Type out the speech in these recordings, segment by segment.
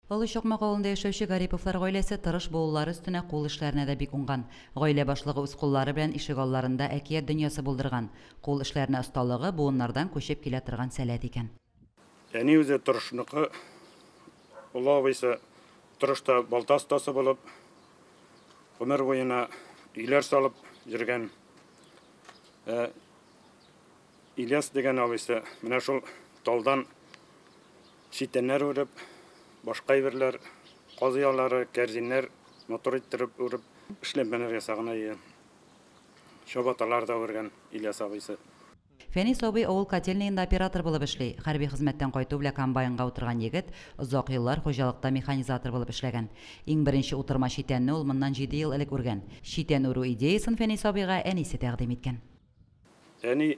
Олы Чакмак авылында яшәүче Гариповлар гаиләсе тырыш булулары өстенә кул эшләренә дә бик уңган. Гаилә башлыгы үз куллары белән ишегалларында әкият дөньясы булдырган. Кул эшләренә осталыгы буыннардан күчеп килә торган сәләт икән. Әни үзе Торышныкы, олы абыйсы Торышта балта остасы булып, гомер буена өйләр салып йөргән. Ә Ильяс дигән абыйсы менә шул талдан читәннәр үреп, башка әйберләр, каз оялары, кәрзиннәр матур иттереп үреп, эшләнмәләр ясаган әйе. Чабаталар да үргән Ильяс абыйсы. Фәнис абый авыл котельныенда оператор булып эшли. Хәрби хезмәттән кайту белән комбайнга утырган егет озак еллар хуҗалыкта механизатор булып эшләгән. Иң беренче утырма читәнне ул моннан җиде ел элек үргән. Читән үрү идеясен Фәнис абыйга әнисе тәкъдим иткән. Әни,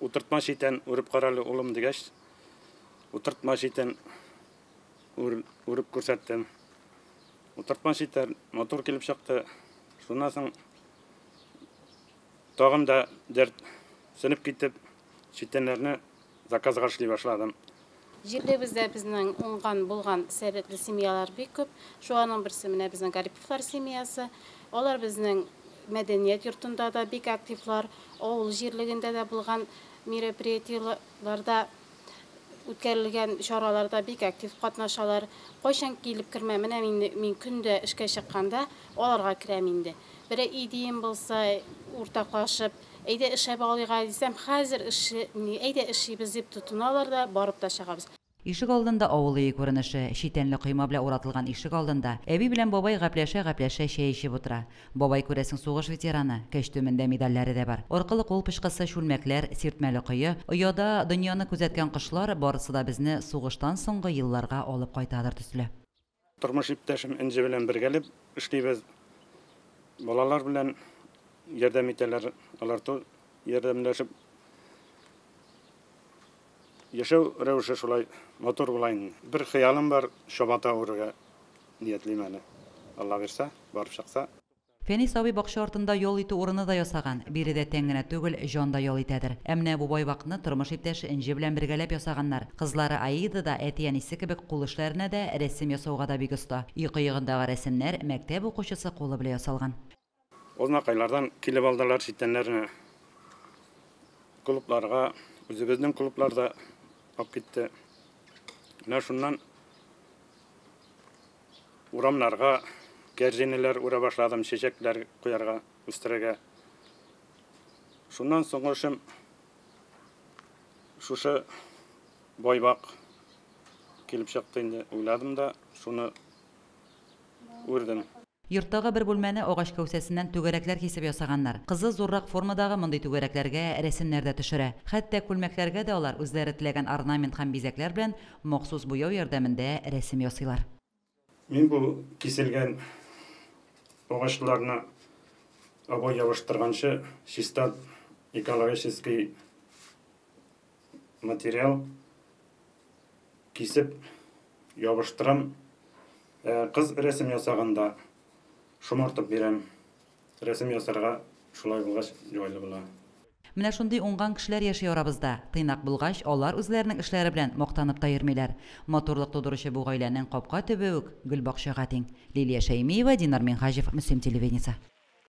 утыртма читән үреп карале, улым, дигәч, утыртма читән үреп күрсәттем. Утыртма читән матур килеп чыкты. Шуннан соң тагын да дәрт сынып китеп, читәннәрне заказга эшли башладым. Җирлебездә безнең уңган, булган, сәләтле семьялар бик күп. Шуларның берсе менә безнең Гариповлар семьясы. Алар безнең мәдәният йортында да бик активлар, авыл җирлегендә дә булган мероприятиеләрдә, үткәрелгән чараларда бик актив катнашалар. Кайчан килеп кермә, менә мин көндә эшкә чыкканда аларга керәм инде. Берәр идеям булса, уртаклашып, әйдә эшләп алыйк дисәм, хәзер эш, әйдә эшлибез дип тотыналар да, барып та чыгабыз. Ишек алдында авыл өе күренеше, читәнле койма белән уратылган ишек алдында әби белән бабай гәпләшә-гәпләшә чәй эчеп утыра. Бабай, күрәсең, сугыш ветераны, кәчтүмендә медальләре дә бар. Аркылы кул пычкысы, чүлмәкләр, сиртмәле кое, ояда дөньяны күзәткән кошлар барысы да безне сугыштан соңгы елларга алып кайтадыр төсле. Тормыш иптәшем Энҗе белән бергәләп эшлибез. Балалар белән ярдәм итәләр, алар ярдәмләшеп яшәү рәвеше шулай матур була инде. Бер хыялым бар, чабата үрергә ниятлим әле. Алла бирсә, барып чыкса. Фәнис абый бакча артында ял итү урыны да ясаган. Биредә тән генә түгел, җан да ял итәдер. Ә менә бу байбакны тормыш иптәше Энҗе белән бергәләп ясаганнар. Кызлары Аида да әти-әнисе кебек кул эшләренә дә, рәсем ясауга да бик оста. Өй кыегындагы рәсемнәр мәктәп укучысы кулы белән ясалган. Азнакайлардан килеп алдылар читәннәрне. Клубларга, үзебезнең клубларда алып китте. Менә шуннан урамнарга кәрзинеләр үрә башладым, чәчәкләр куярга, үстерергә. Шуннан соңгы эшем шушы байбак килеп чыкты инде, уйладым да, шуны үрдем. Йорттагы бер бүлмәне агач кәүсәсеннән түгәрәкләр кисеп ясаганнар. Кызы зуррак формадагы мондый түгәрәкләргә рәсемнәр дә төшерә. Хәтта күлмәкләргә дә алар үзләре теләгән орнамент һәм бизәкләр белән махсус буяу ярдәмендә рәсем ясыйлар. Мин бу киселгән агачларны обой ябыштырганчы чиста экологический материал кисеп ябыштырам. Кыз рәсем ясаганда шомартып бирәм. Рәсем ясарга шулай булгач җайлы була. Менә шундый уңган кешеләр яши арабызда. Тыйнак булгач, алар үзләренең эшләре белән мактанып та йөрмиләр. Матурлык тудыручы бу гаиләнең капка төбе үк гөлбакчага тиң. Лилия Шәймиева, Динар Минһаҗев, Мөслим телевидениесе.